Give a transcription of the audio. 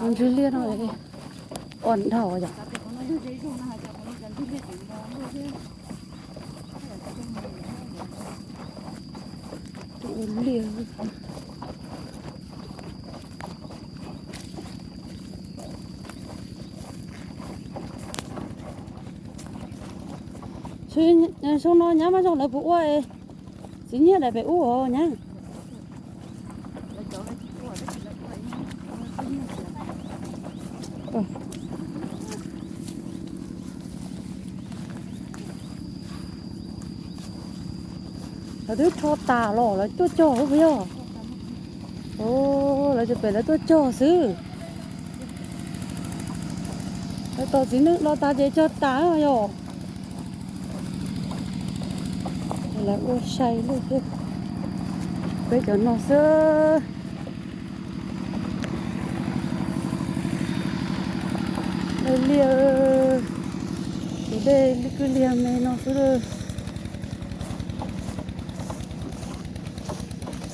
Ntsis liaj no ua dhau yom. Ua liaj. Xyoo no nyab Mab Zoo lawv puas ua txiv nyiaj daim pem ub os nyab? Lawv twb rho tas los lawv tuaj cog puas yog? Lawv tsis pem lawv tuaj cog xwb. Lawv tos txiv neej los tas ces cog tas yom. Lawv ua sai lawm thiab. Peb cov no xwb. Dej liaj, tus dej kwj liag me no xwb.